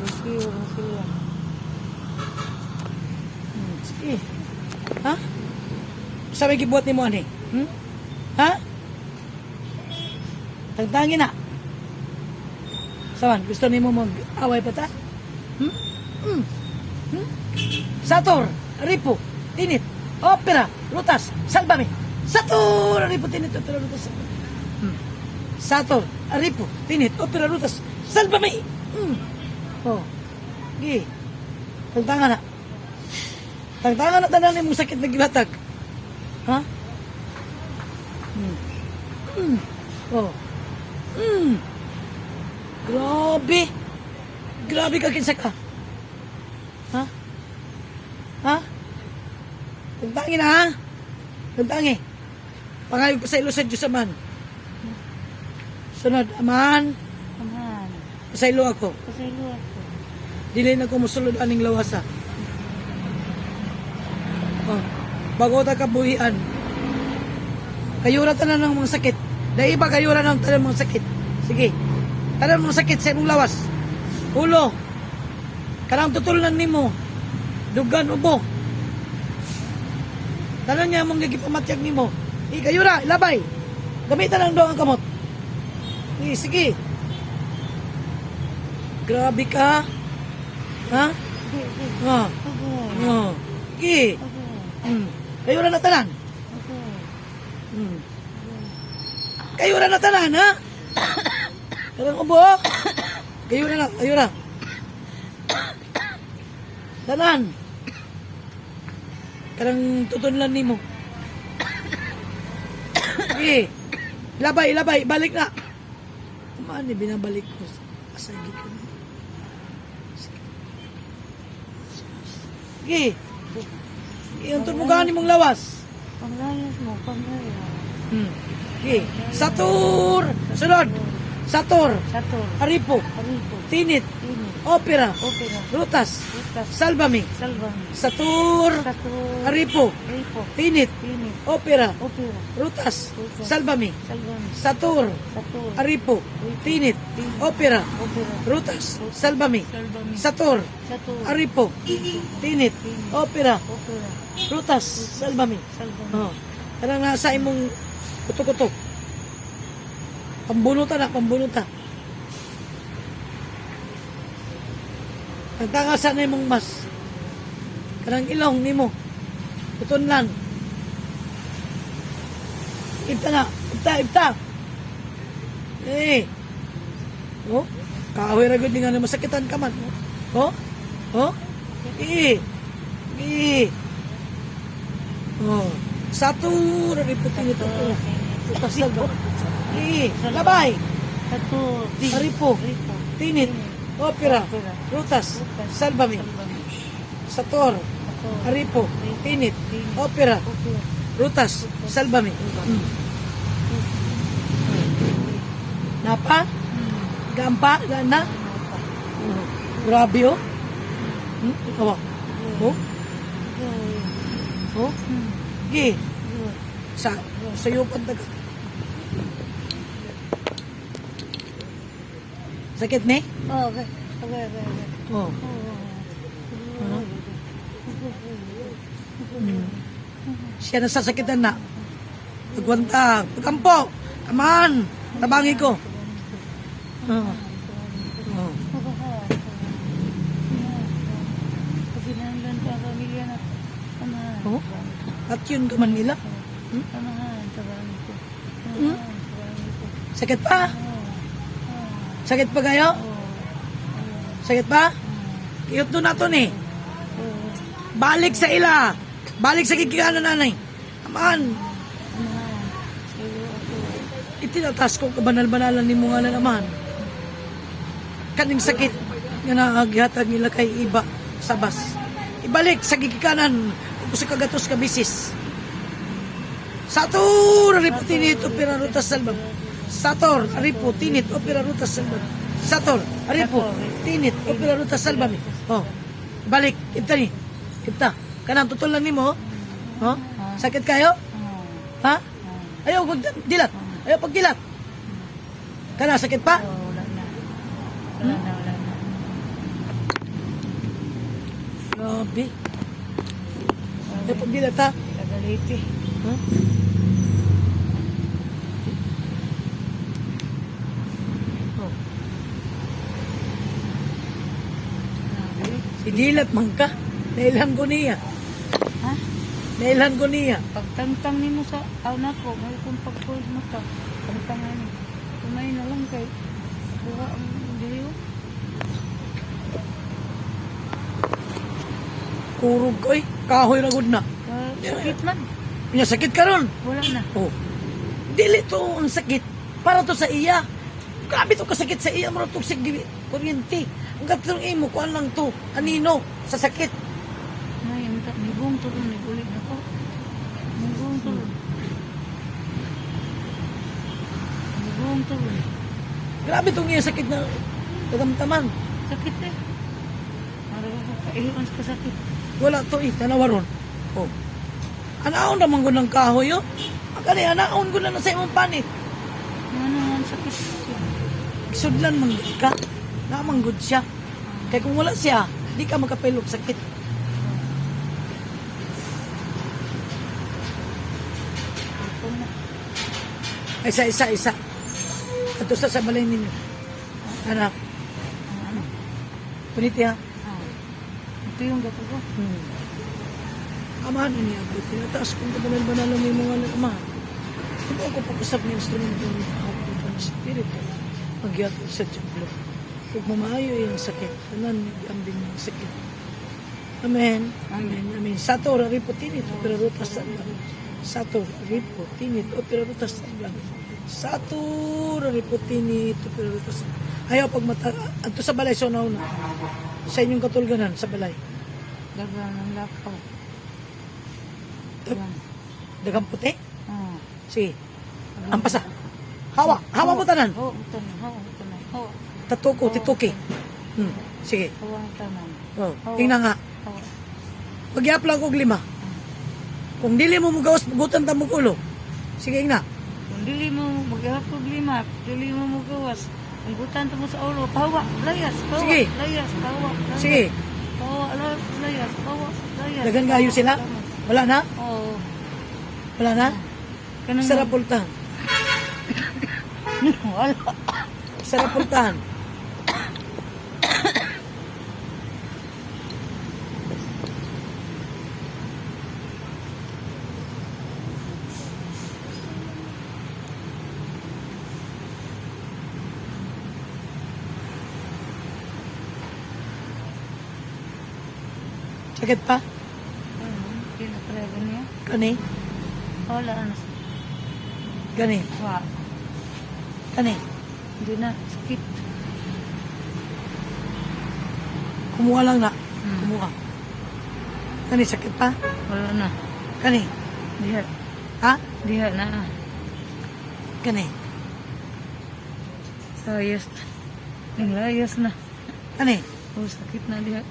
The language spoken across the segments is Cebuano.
Pure sila. Sige. Ha? Sa may gibuhat nimo ani? Hmm? Ha? Tangtangin na. Saman, gusto nimo mag-away pa ta? Hmm? Hmm? Hmm? Sator, Aripo, Tinit, Opera, Rutas, Salvame. Sator, Aripo, Tinit, Opera, Rutas, Salvame. Sator, Aripo, Tinit, Opera, Rutas, Salvame. Oh. Gi. Tangtangan na. Tangtangan na tanan nimong sakit na gihatag. Ha? Oh. Grabe. Grabe ka kinsa ka. Ha? Ha? Tangtangin na ha? Tangtangi. Pangayo pa sa ilo sa Diyos Aman. Sunod, Aman, Amahan. pasaylo ako. Pasaylo ako. Dili na ko musulod aning lawasa. Oh, bago ta kabuhian. Kayura tanan ng mga sakit. Dai ba kayura ng tanan mga sakit? Sige. Tanan mga sakit sa imong lawas. Ulo. Kanang tutulnan nimo. Dugan ubo. Tanan niya mong gipamatyag nimo. I kayura, ilabay. Gamitan lang daw ang kamot. I, sige. Grabe ka. Ha? Sige, sige. Ha. Okay. Oh. Sige. Okay. Kayo na tanan. Okay. Kayo na tanan, ha? Karang ubo. Kayo na, kayo na. Tanan. Karang tutunlan nimo. Sige. Labay, labay, balik na. Kumaan ni binabalik ko. Asa ko. Sige. Sige. Sige, ang tumugahan nimong lawas. Panglayas mo, panglayas. Okay. Satur! Sunod! Satur! Sator. Aripo! Aripo. Tinit! Tinit. Opera! Opera. Rutas! Rutas. Salvame! Salvame. Satur! Sator. Aripo! Aripo. Tinit! Tinit. Opera! Opera. Rutas! Rutas. Salvame! Salvame. Satur! Sator. Aripo! Tinit! Opera! Opera. Rutas! Salvame! Salvame. Satur! Sator. Aripo! Tinit! Opera! Opera. Rutas! Salvame! Salvame. Oh. Kanang nasa imong kuto-kuto. Pambunuta na, pambunuta. Nagtangasan na imong mas. Kanang ilong nimo. Kutunlan. Ibta na, ibta, ibta. Eh. Oh, kaaway ra gud ni nga na masakitan ka man. Oh. Oh. Eh. Eh. Oh. Satu riputin ito. Utas lang ba? Eh, labay. Sator. Aripo. Aripo. Tinit. Opera. Opera. Rutas. Rutas. Salvame. Salvame. Sator. Sator. Aripo. Tinit. Tinit. Opera. Opera. Rutas. Salvame. Napa? Gampa? Gana? Oh, grabe oh. Ikaw ah. Oh. Oh. Gi. Sa sayupan taga. Sakit ni? Oh, okay. Okay. Oh. Ano? Siya nasasakitan na. Pagwanta, pagkampo. Aman, tabangi ko. Oh. Oh. Oh. At yun ka man nila. Hmm? Sakit pa? Sakit pa kayo? Sakit pa? Iyot doon nato ni. Balik sa ila. Balik sa gigikanan nanay. Aman, itinatas ko kabanal-banalan ni mo nga na naman. Kaning sakit nga naaghatag nila kay iba sa bas. Ibalik sa gigikanan ug sa kagatos ka bisis. Sator aripo tinit opera rutas salbam. Sator aripo tinit opera rutas salbam. Sator aripo tinit opera rutas salbam. Oh. Balik ibta ni. Ibta. Kanang tutulan nimo. Oh. Sakit kayo? Ha? Ayaw pag dilat. Ayaw pagdilat. Kana sakit pa? Wala na. Wala na, wala na. Grabe. Ay, pagdilata. Tagaliti. Huh? Oh. Grabe. Si Dilat man ka. Nailhan ko niya. Ha? Nailhan ko niya. Pagtangtang nimo sa aw nako, may kung pagpuod mo ta. Tangtang ani. Kumay na lang kay buha ang diliw. Kurog ko eh. Kahoy na gud na. Sakit man. Nya sakit karon. Wala na. Oh. Dili to ang sakit. Para to sa iya. Grabe to kasakit sa iya. Mura to sa kuryente. Ang katong imo, kuan lang to. Anino, sa sakit. Nay, unta nibong to ni uli nako. Nibong to. Nibong to. Grabe tong iya sakit na katamtaman. Sakit eh. Mara ko kaiwan sa sakit. Wala to eh, tanawa ron. Oh. Anaon naman ko ng kahoy oh. Akali, anaon ko na na sa imong panit. Ano ang sakit? Sudlan man gud ka. Namanggod siya. Kay kung wala siya, di ka makapilok sakit. Ako na. Ay, isa, isa, isa. Ato sa balay ninyo. Anak, Ano? puniti ha. Ah. Ito yung gato ko. Amahan ni ako, tinataas kong kabanal-banalan ni mga ng amahan. Hindi ako pag-usap ng instrumento ng ako ng spirito. Magyatol sa Diyablo. Ug mamaayo iyang sakit, tanan ambing ng sakit. Amen. Amen. Amen. Sato ripo tinit opera rutas tablang. Sato ripo tinit opera rutas tablang. Sato ripo tinit opera rutas. Ayaw pag mata adto sa balay sa una. Sa inyong katulganan sa balay. Daga ng lakaw. Yan. Daghang puti. Ah. Sige. Ampasa. Hawa, hawa mo tanan. Hawa mo tanan. Hawa mo tanan. Hawa. Tatuko, tituki. Sige. Hawa mo tanan. Oh, tingnan nga. Hawa. Pagyap lang og lima. Kung dili mo mugawas, gutan ta mo ulo. Sige, ingna. Kung dili mo maghapog lima, dili mo mugawas. Kung gutan mo sa ulo, pawa, layas, pawa, Sige. layas, pawa, layas. Sige. Pawa, layas, pawa, layas. Dagan kayo pawa, sila? layas. Wala na? Oo. Wala na? Kanang Sarap pultahan. Wala. Sarap pultahan. Sakit pa? Hindi na talaga niya. Kani? Wala na. Gani? Wa. Kani? Hindi na. Sakit. Kumuha lang na. Kumuha. Kani, sakit pa? Wala na. Kani? Diha. Ha? Diha na. Kani? Layas. Ang layas na. Kani? Oh, sakit na diha.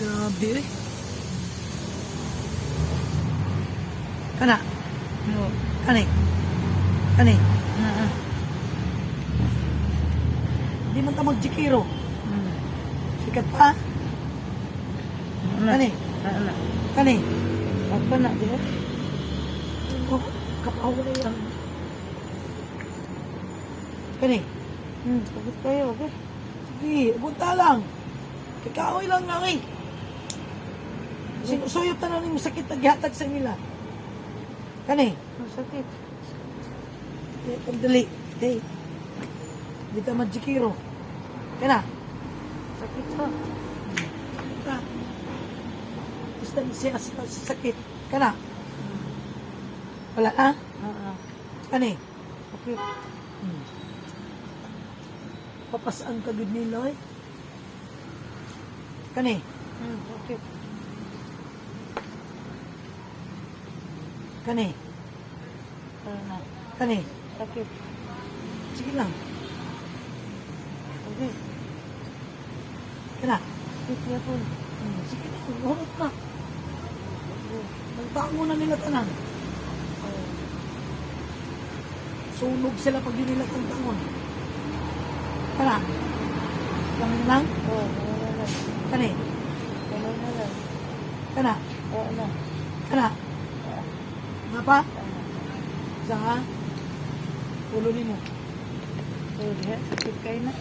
Grabe eh. Kana? No. Kani? Kani? Na. Ah. Di man ta magjikiro. Sikat pa? Na. Kani? Na na. Kani? Apa na diha? Oh, kapaw na yan. Kani? Sakit kayo, okay? Sige, punta lang. Kakaoy lang na eh. Sinusuyop na lang yung sakit na gihatag sa nila. Kani? Oh, sakit. Eh, pagdali. Hey. Di ta majikiro. Kana? Sakit pa. Ka. Basta siya sa sakit. Kana? Wala na? Oo. Kani? Sakit. Papasaan ka gud nila eh. Kani? Sakit. Kani? Wala na. Kani? Sakit. Sige lang. Okay. Kana? Sakit ya po. Sige lang. Hurot na. Nagtango na nila tanan. Oh. Sunog sila pag di nila tantangon. Kana? Lang lang? Oh, wala na lang. Kani? Wala na lang. Kana, Oo na. Kana. Nga pa? Isa ha? Ulo nimo. Oh, diha, sakit kayo na.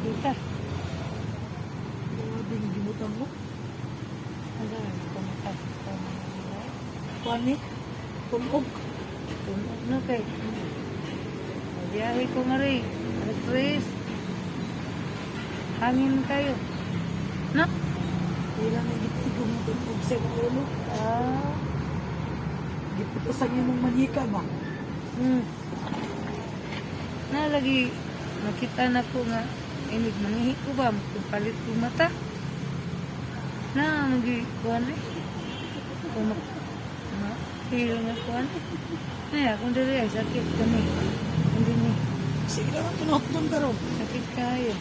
Dita. Grabe nga gibutang mo. Ano na, kumata. Kuan ni? Tunog. Tunog na kay. Biyahe ko nga rin. Alas 3. Hangin kayo. Na? Kailan na gitigong nga tunog sa imong ulo. Ah. Giputos ang imong manika ba? Na lagi nakita na ko nga inig mangihi ko ba palit ko mata. Na magi kuan eh. Kuma ma feel nga kuan. Ay, akong diri ay sakit kami. Hindi ni Sige lang ang tunog doon karon. Sakit kayo.